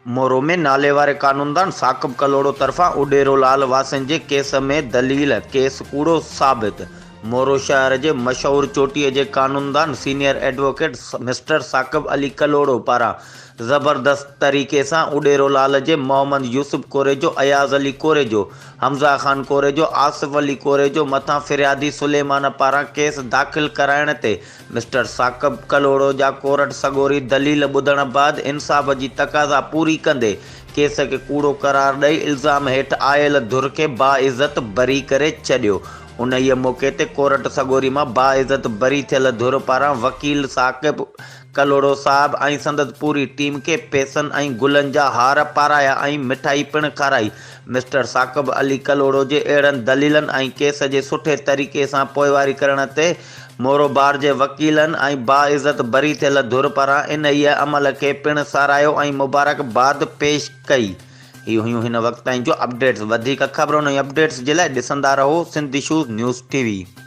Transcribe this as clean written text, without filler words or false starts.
مورو ۾ ناليواري قانوندان ثاقب ڪلهوڙو طرفان اڏيرو لال واسين جي ڪيس ۾ دليل، ڪيس ڪوڙو ثابت. مورو شهر جي مشهور چوٽيء جي قانوندان senior advocate mister Saqib Ali Kalhoro پاران زبردست طريقي سان اڏيرو لال جي محمد يوسف ڪوريجو، اياز علي ڪوريجو، حمزه خان ڪوريجو، آصف علي ڪوريجو مٿان فريادي سليمان پاران ڪيس داخل ڪرائڻ تي مسٽر ثاقب ڪلهوڙو جا ڪورٽ سڳوري دليل ٻڌڻ بعد انصاف جي تقاضا پوري ڪندي ڪيس کي ڪوڙو قرار ڏئي الزام هيٺ آيل ڌر کي باعزت بري ڪري ڇڏيو. انهيء موقعي تي ڪورٽ سڳوري مان باعزت بري ٿيل ڌر پاران وڪيل ثاقب ڪلهوڙو صاحب ۽ سندس پوري ٽيم کي پئسن ۽ گلن جا هار پارايا ۽ مٺائي پڻ کارائي. مسٽر ثاقب علي ڪلهوڙو جي اهڙن دليلن ۽ ڪيس جي سٺي طريقي سان پوئواري ڪرڻ تي مورو بار جي وڪيلن ۽ باعزت بري ٿيل ڌر پاران انهيء عمل کي پڻ ساراهيو ۽ مبارڪ باد پيش ڪئي. هي هيون هن وقت تائين جون اپڊيٽس. وڌيڪ خبرن ۽ اپڊيٽس جي لاء ڏسندا رهو Sindh issues news T V.